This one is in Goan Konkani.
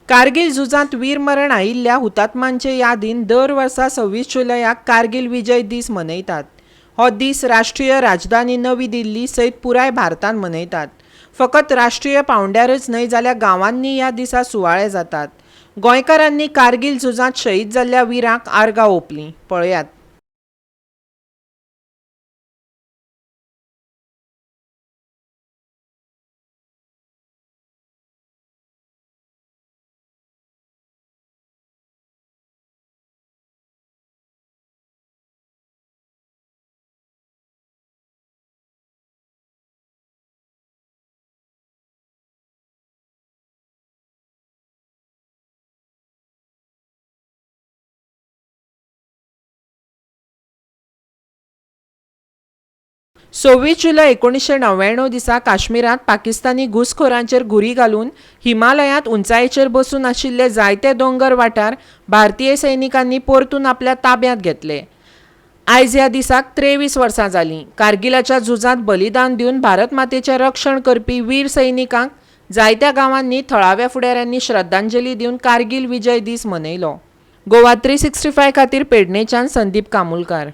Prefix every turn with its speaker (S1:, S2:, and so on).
S1: कारगील झुजांत वीरमरण आयिल्ल्या हुतात्म्यांचे यादीन दर वर्सा 26 जुलयाक कारगील विजय दीस मनयतात. हो दीस राष्ट्रीय राजधानी नवी दिल्ली सयत पुराय भारतांत मनयतात. फकत राष्ट्रीय पांवड्यारच न्हय जाल्यार गांवांनी ह्या दिसा सुवाळे जातात. गोंयकारांनी कारगील झुजांत शहीद जाल्ल्या विरांक आर्गां ओंपलीं. पळयात. 26 जुलय 1999 दिसा काश्मीरांत पाकिस्तानी घुसखोरांचेर घुरी घालून हिमालयांत उंचायेचेर बसून आशिल्ले जायते दोंगर वाठार भारतीय सैनिकांनी परतून आपल्या ताब्यांत घेतले. आयज ह्या दिसाक 23 वर्सां जालीं. कारगिलाच्या झुजांत बलिदान दिवन भारत मातेचें रक्षण करपी वीर सैनिकांक जायत्या गांवांनी थळाव्या फुडाऱ्यांनी श्रद्धांजली दिवन कारगील विजय दीस मनयलो. गोवा 365 खातीर पेडणेच्यान संदीप कामुलकार.